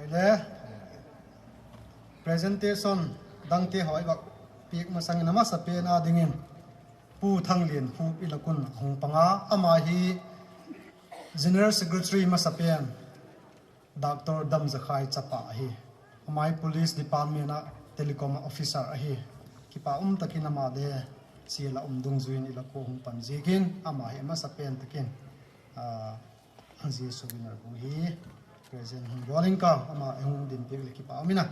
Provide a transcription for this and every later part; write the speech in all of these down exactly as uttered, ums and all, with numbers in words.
Le presentation dangte haw i vak piak masang in a masapen a dingin Pu Thanglianhup i lak un a hung pang a, ama hi General Secretary masapen Doctor Damzakhai chapa ahi. Ama hi Police Department ah Telecom ah officer ahi. Kipak um tak in ama le sial ah um dungzui in i lak ua hung pan ziakin ama hi a masapen tak in zia souvenir bu hi present hung bawl ing ka, ama hung din piak leh kipak um in a.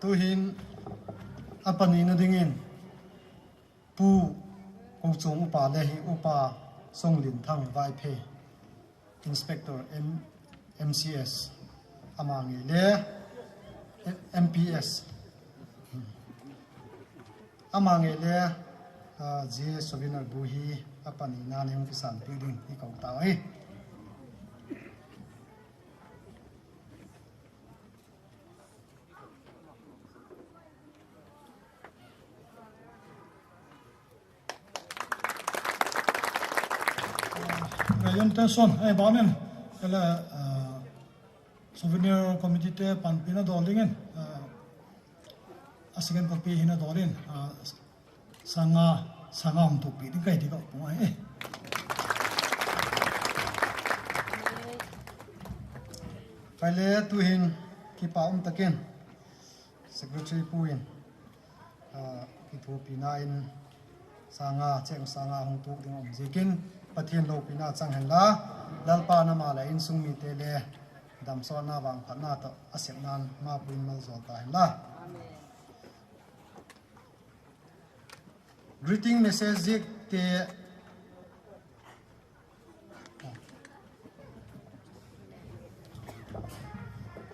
Tu'hin a panina dingin Pu, kochuam upa le hi Upa Songlinthang Vaiphei, Inspector M, MCS, ama ngei le, MPS, ama ngei le, zia souvenir bu hi a panina ni hung kisan piak ding i ko tau hi. Presentation ei ban in, ele, Souvenir Committee te panpina dawl dingin, a second copy hina dawl in, sanga, sanga hung tuakpi ding ka hi ti ka pung ahi. Kei le tu'hin kipak um tak in Secretary pu in kithuapina in sanga, chêng sanga hung tuak ding a um ziakin Pathian lopina chang hen la, Lalpa'n ama leh insung mite le damsawtna vangphatna tawh a sepna'n mapui in malzawl ta hen la. Greeting message ziakte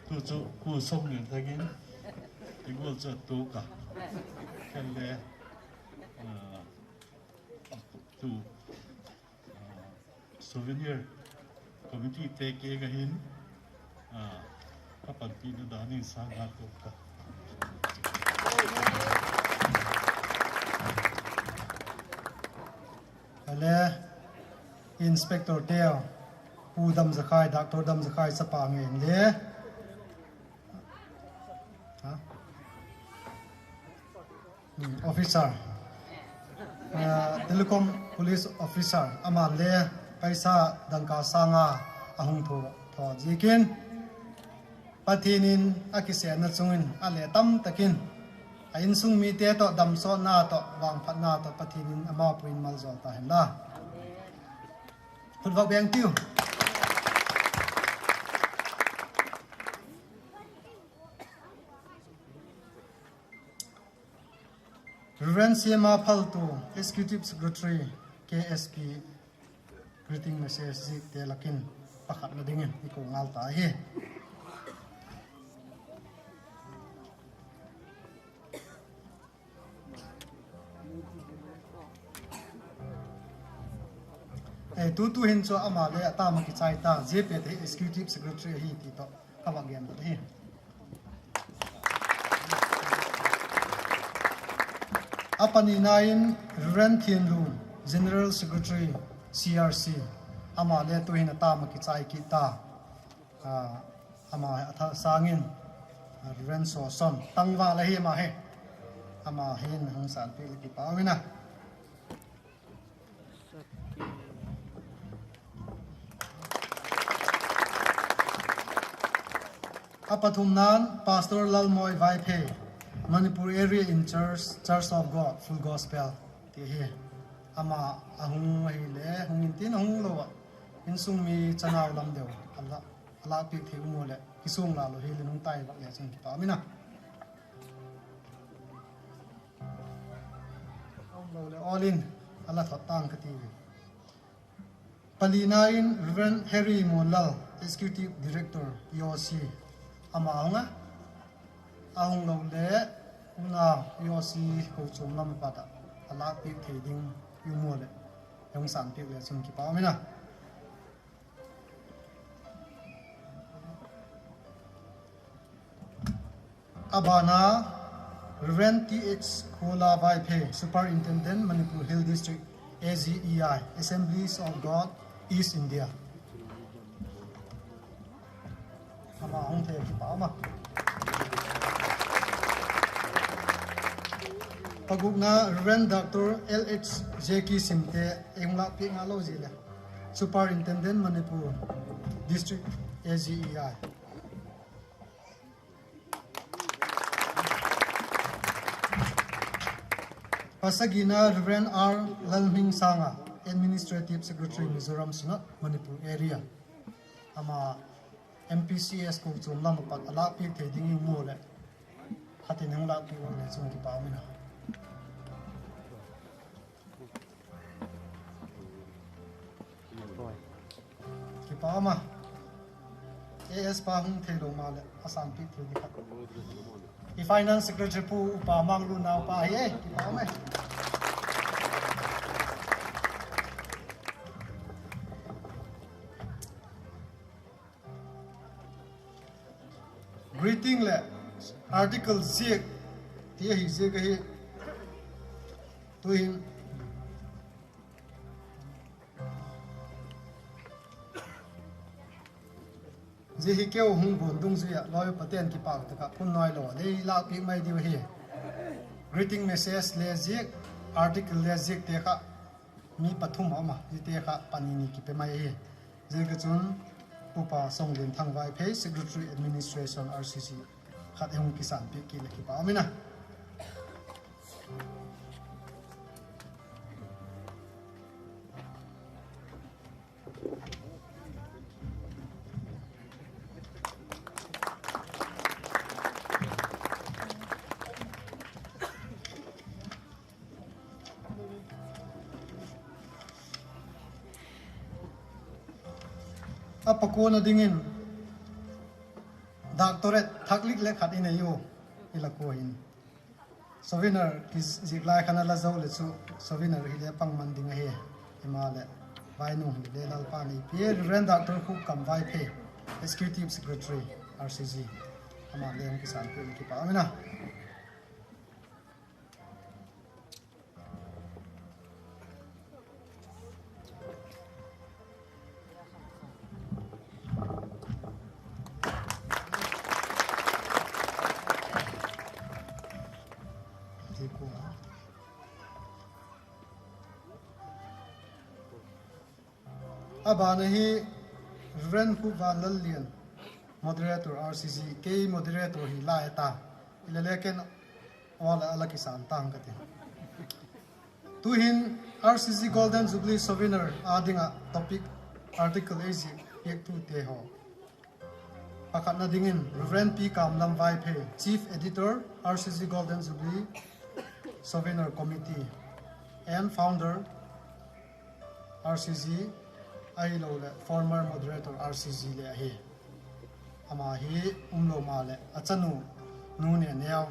tu chu Pu Songlinthang in i gual chu a tuak a, kei le, tu Souvenir Committee te kiang ah hin a panpina dan in sanga tuak ka. Ale, Inspector teu, Pu Damzakhai, Doctor Damzakhai chapa ngen le, officer, Telecom Police Officer, ama le paisa dangka sanga a hung thua thaw ziakin Pathian in a kisenna chung in a le tam tak in a insung mite tawh damsawtna tawh vangphatna tawh Pathian in a mapui in malzawl ta hen la. Khut vak beng tiu. Reverend Siama Phaltu, Executive Secretary, K S P, greeting message ziakte lak in pakhatna dingin i ko ngal ta hi. Tu, tu'hin chu ama le a tam ah kichai ta, zia pet hi Executive Secretary ahi ti tawh ka vak gen dot hi. A panina in Reverend Thianlun, General Secretary, C R C, ama le tu'hin a tam ah kichai kit ta. Ama a thasâng in Reverend Sawson, tangval ahi ama hi, ama hin hung sânpi leh kipak um in a. A pathumna'n Pastor Lalmoi Vaiphei, Manipur Area in Charge, Church of God Full Gospel ti hi. Ama a hung ahileh hung intin, a hung lo ah insung mi chanau lam deu a lâkpiak thei um ua leh kisuang la lo hileh hung tai vak le chun kipak um in a. Lo leh all in a la thot tang ka ti. Palina in Reverend Harry Muanlal, Executive Director, E O C, ama hung a, a hung lo leh unau E O C kochuam lam pat ah a lâkpiak thei ding i um ua leh sânpiak le chun kipak um in a. A bana, Reverend T H Khuola Vaiphei, Superintendent, Manipur Hill District, A G E I, Assemblies of God, East India. Ama hung thei kipak um a. Pagukna, Reverend Doctor L H Zeki Simte, ei hung lâkpiak ngâk lo zia leh, Superintendent, Manipur District, A G E I. Pasagina, Reverend R Lalhmingsanga, Administrative Secretary, Mizoram Synod, Manipur Area. Ama M P C S Kochuam lam apat a lâkpiak thei ding i mu leh, khat in hung lâkpiak le chun kipak um in a. Kipak um a. A S pa hung theilo maleh a sânpiak thei ding khat, i Finance Secretary Pu Upa Manglunau pa hi e, kipak um e. Greeting leh article ziak ti ahi ziak ahi. Tu'hin zia hi keu hung guan dungzui ah lawi pate'n kipak tak ah phun nai lo lei lâkpiak mai diu ahi. Greeting message le ziak, article le ziakte kha mi pathum a um a, ziate kha pani ni kipe mai ahi. Ziaziakchun Upa Songlinthang Vaiphei, Secretary Administration R C C, khat hung kisânpiak kit leh kipak um in a. A pakuana dingin doctorate thaklik le khat i nei u, i la kua hin. Souvenir kizik lai khan a la zo le chu, souvenir hile pangman ding ahi. Himaleh, vainung hile Lalpa'n ei pia, Reverend Doctor Khupkam Vaiphei, Executive Secretary, R C C. Ama le hung kisânpiak leh kipak um in a. A bana hi Reverend Khupvan Lallian, Moderator R C C, kei Moderator hi lai ta. Hilele ken awl a la kisân tang ka ti. Tu'hin R C C Golden Jubilee Souvenir â ding ah topic, article ei zik piaktute haw. Pakhatna dingin Reverend P Kamlam Vaiphei, Chief Editor, R C C Golden Jubilee Souvenir Committee and Founder, R C C, ahiloleh former moderator R C C le ahi. Ama hi umlo maleh a chanu, Nu Neneu,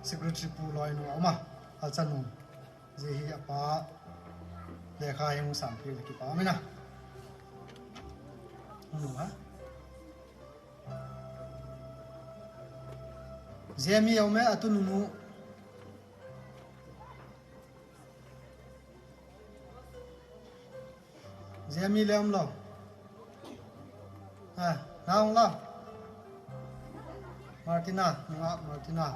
Secretary Pu Loinu a um a, a chanu. Zia hi a pa lekha hi hung sânpiak leh kipak um in a. Zia mi a um e, a tununu. Zia mi le um lo. A, na hung la. Martina, nungak Martina.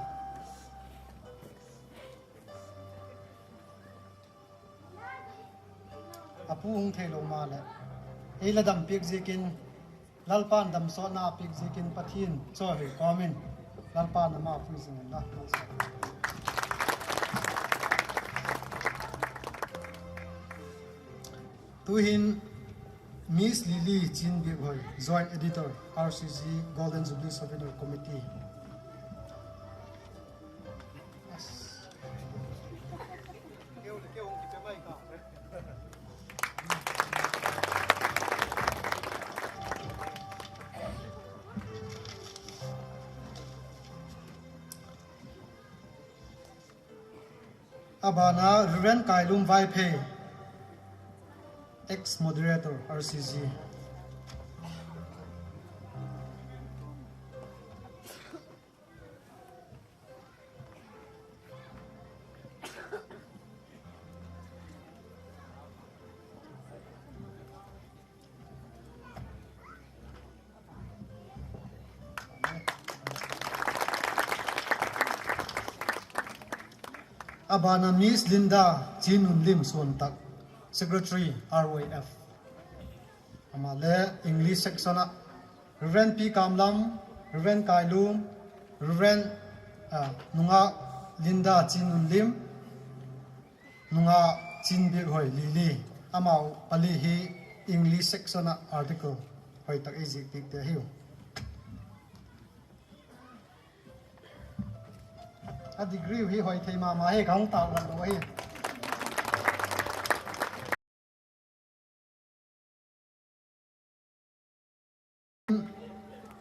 A pu hung theilo maleh, ei la dampiak ziakin, Lalpa'n damsawtna a piak ziakin Pathian chawihoih kawm in, Lalpa'n ama pui zing hen la. Tu'hin Miss Lily Chinbiakhoi, Joint Editor, R C C Golden Jubilee Souvenir Committee. A bana Reverend Kailum Vaiphei, Ex-moderator, R C G. A ban ah Miss Linda Chinunlim Suantak, Secretary, R Y F. Ama le English section ah Reverend P Kamlam, Reverend Kailum, Reverend, ah, nungak Linda Chinunlim, nungak Chinbiakhoi Lily, amau pali hi English section ah article hoi tak ei ziak piakte ahiu. A degree hi hoi thei ma ma hi, ka hung tâk lam lo ahi.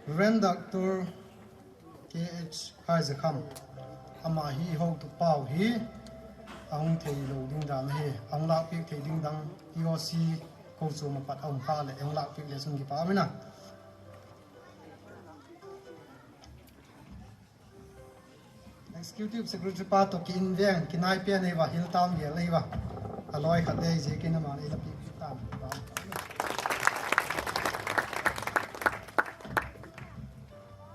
Reverend Doctor K H Haizakham, ama hi hotu pau hi, a hung theilo ding dan ahi, a hung lâkpiak thei ding dan, T O C kochuam ah pat a um kha leh, a hung lâkpiak le chun kipak um in a. Executive Secretary pa tawh ki in veng, kinai pen ei va, hil tâng gel ei va. A lawi khat le ziakin ama ei la piak tan.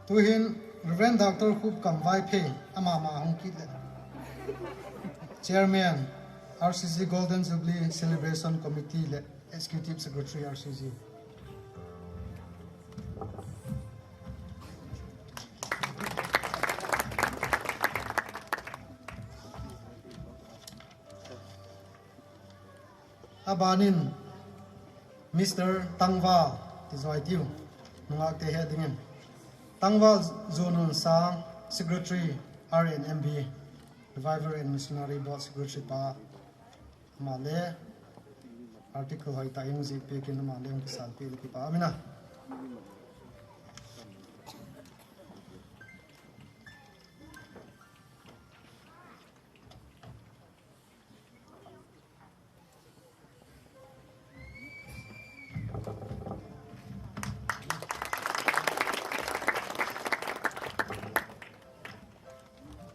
Tu'hin Reverend Doctor Khupkam Vaiphei, ama ma hung kit leh, Chairman, R C C Golden Jubilee Celebration Committee leh Executive Secretary, R C C. A ban in Mister Tangval, ti zaw i tiu, nungakte het dingin. Tangval Zuanunsang, Secretary, R and M B, Revival and Missionary Board Secretary pa, ama le article hoi tak ei ziak piak in, ama le hung kisan piak leh kipak um in a.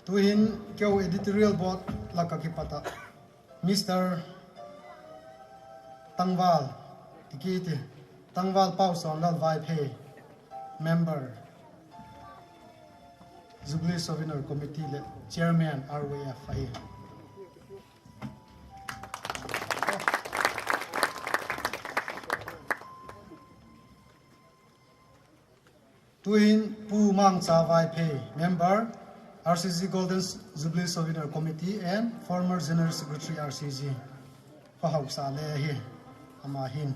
Tu'hin keu editorial board lak ah kipat ah Mister Tangval, ti kiti, Tangval Pausawnlal Vaiphei, member, Jubilee Souvenir Committee leh Chairman, R Y F ahi. Tu'hin Pu Mangcha Vaiphei, member, R C C Golden Jubilee Souvenir Committee and former General Secretary, R C C, kha hausa le hi, ama hin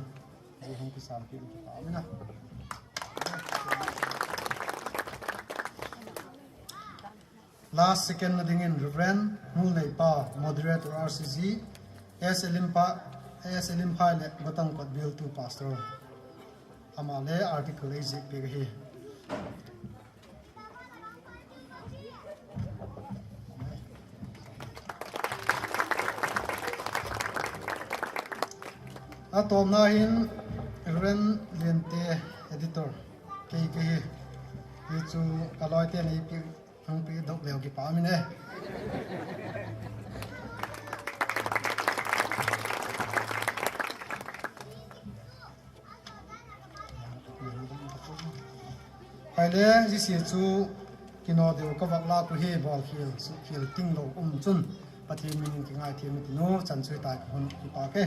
zia hung kisan piak kipak um in a. Last second na dingin Reverend Ngulneipau, Moderator R C C, S L M pa, S L M phai leh Gotang Kot bialtu Pastor. Ama le article ei ziak piak ahi. A tawpna hin Reverend Liante, editor, kei ka hi. Hi chu ka lawite'n ei piak, hung piak dok leu kipak um in e. Hai le, zia sia chu kinaw deu ka vak lâk uh hi, bawlkhial, sukkhial tinglo um chun Pathian min in kingaithiam i tin u, chan chu hi tai ka hun, kipak e.